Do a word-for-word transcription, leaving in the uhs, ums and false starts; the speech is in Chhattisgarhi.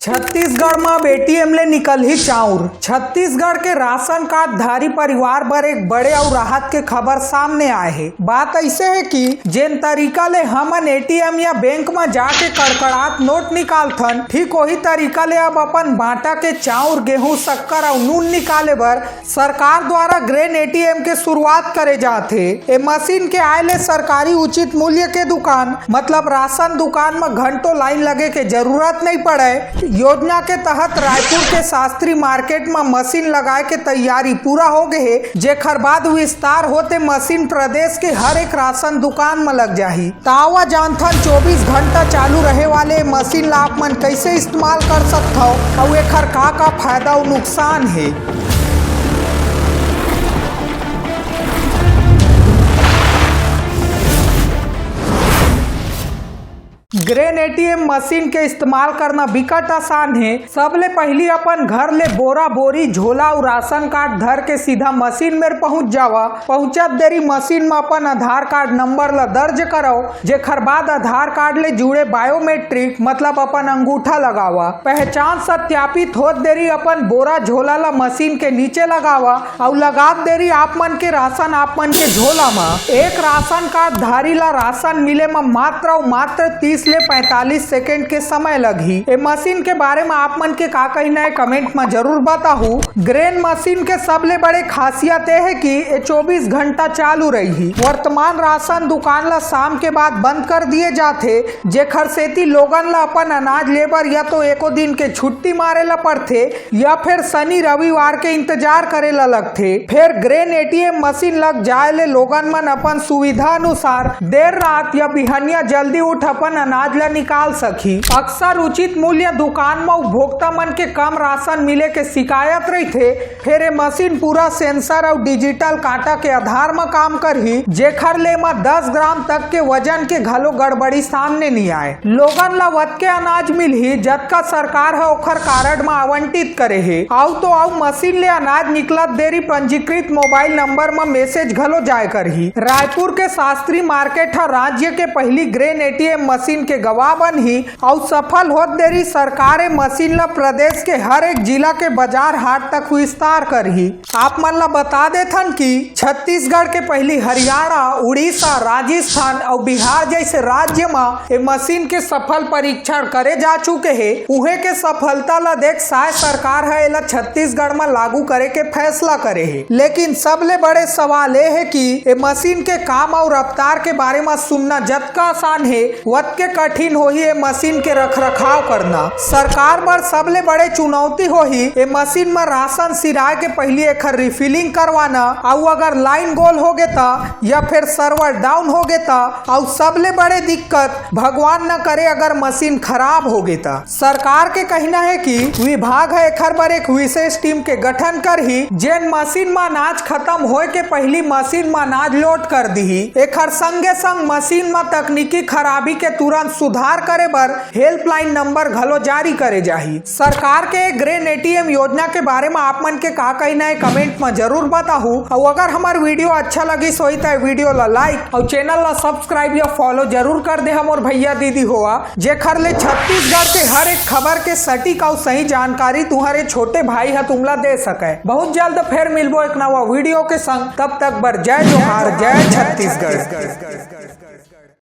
छत्तीसगढ़ म अब एटीएम ले निकलही चाउर। छत्तीसगढ़ के राशन कार्ड धारी परिवार बर एक बड़े अउ राहत के खबर सामने आए हे। बात अइसे हे कि जेन तरीका ले हमन एटीएम या बैंक म जाके कड़कड़ात नोट निकालथन, ठीक ओही तरीका ले अब अपन बांटा के चाउर, गेहूं, शक्कर अउ नून निकाले बर सरकार द्वारा ग्रेन एटीएम के शुरुआत करे जात हे। ए मशीन के आए ले सरकारी उचित मूल्य के दुकान, मतलब राशन दुकान म घंटों लाइन लगे के जरूरत नइ पड़य। योजना के तहत रायपुर के शास्त्री मार्केट म मशीन लगाए के तैयारी पूरा हो गे हे, जेखर बाद विस्तार होते मशीन प्रदेश के हर एक राशन दुकान म लग जाही। त आवा जानथन चौबीस घंटा चालू रहे वाले मशीन ला आप मन कइसे इस्तेमाल कर सकथव अउ एखर का का फायदा अउ नुकसान हे। ग्रेन एटीएम मशीन के इस्तेमाल करना बिकट आसान हे। सबले पहिली अपन घर ले बोरा बोरी, झोला अउ राशन कार्ड धर के सीधा मशीन मेर पहुंच जावा। पहुंचत देरी मशीन म अपन आधार कार्ड नंबर ल दर्ज करव, जेखर बाद आधार कार्ड ले जुड़े बायोमेट्रिक, मतलब अपन अंगूठा लगावा। पहचान सत्यापित होत देरी अपन बोरा झोला ल मशीन के नीचे लगावा अउ लगात देरी आप मन के राशन आप मन के झोला म। एक राशन कार्ड धारी ल राशन मिले म मात्र अउ मात्र तीस ले पैंतालीस सेकंड के समय लगही। ए मशीन के बारे म आप मन के का कहना हे, कमेंट म जरूर बताहू। ग्रेन मशीन के सबले बड़े खासियत ए हे कि ए चौबीस घंटा चालू रही। वर्तमान राशन दुकान ल शाम के बाद बंद कर दिए जाथे, जेखर सेती लोगन ल अपन अनाज लेबर या तो एको दिन के छुट्टी मारे ल पड़थे या फिर शनि रविवार के इंतजार करे ल लगथे। फिर ग्रेन एटीएम मशीन लग जाए ले लोगन मन अपन सुविधा अनुसार देर रात या बिहनिया जल्दी उठ अपन अनाज ल निकाल सकही। अक्सर उचित मूल्य दुकान म उपभोक्ता मन के कम राशन मिले के शिकायत रहिथे, फेर ए मशीन पूरा सेंसर अउ डिजिटल कांटा के आधार म काम करही, जेखर ले म दस ग्राम तक के वजन के घलो गड़बड़ी सामने नी आए। लोगन ल वतके अनाज मिलही, जतका सरकार ह ओखर कारड म आवंटित करे हे। अउ तो अउ मशीन ले अनाज निकलत देरी पंजीकृत मोबाइल नंबर म मैसेज घलो जाय करही। रायपुर के शास्त्री मार्केट ह राज्य के पहिली ग्रेन एटीएम मशीन के गवाह बनही। अउ सफल होत देरी सरकार ए मशीन ल प्रदेश के हर एक जिला के बाजार हाट तक विस्तार करही। आप मन ल बता देथन कि छत्तीसगढ़ के पहिली हरियाणा, उड़ीसा, राजस्थान अउ बिहार जैसे राज्य म ए मशीन के सफल परीक्षण करे जा चुके हे। उहे के सफलता ल देख साय सरकार ह एला छत्तीसगढ़ म लागू करे के फैसला करे हे। लेकिन सबले बड़े सवाल ए हे कि ए मशीन के काम अउ रफ्तार के बारे म सुनना जतका आसान हे, वतके कठिन होही ए मशीन के रखरखाव करना। सरकार बर सबले बड़े चुनौती होही ए मशीन म राशन सिराए के पहिली एखर रिफिलिंग करवाना, अउ अगर लाइन गोल होगे त या फिर सर्वर डाउन होगे त, अउ सबले बड़े दिक्कत भगवान न करे अगर मशीन खराब होगे त। सरकार के कहना हे कि विभाग ह एखर बर एक विशेष टीम के गठन करही, जेन मशीन म अनाज खत्म होए के पहिली मशीन म अनाज लोड कर दिही। एखर संगे संग मशीन म तकनीकी खराबी के तुरंत सुधार करे बर हेल्पलाइन नंबर घलो जारी करे जाही। सरकार के ग्रेन एटीएम योजना के बारे म आप मन के का कहना हे, कमेंट म जरूर बताहू। अउ अगर हमर वीडियो अच्छा लगिस होही त वीडियो ला लाइक अउ चैनल ला सब्सक्राइब या फॉलो जरूर कर दे हमर भैया दीदी होवा, जेखर ले छत्तीसगढ़ के हर एक खबर के सटीक अउ सही जानकारी तुहरे छोटे भाई ह तुमला दे सके। बहुत जल्द फेर मिलबो एक नवा वीडियो के संग, तब तक बर जय जोहार, जय छत्तीसगढ़।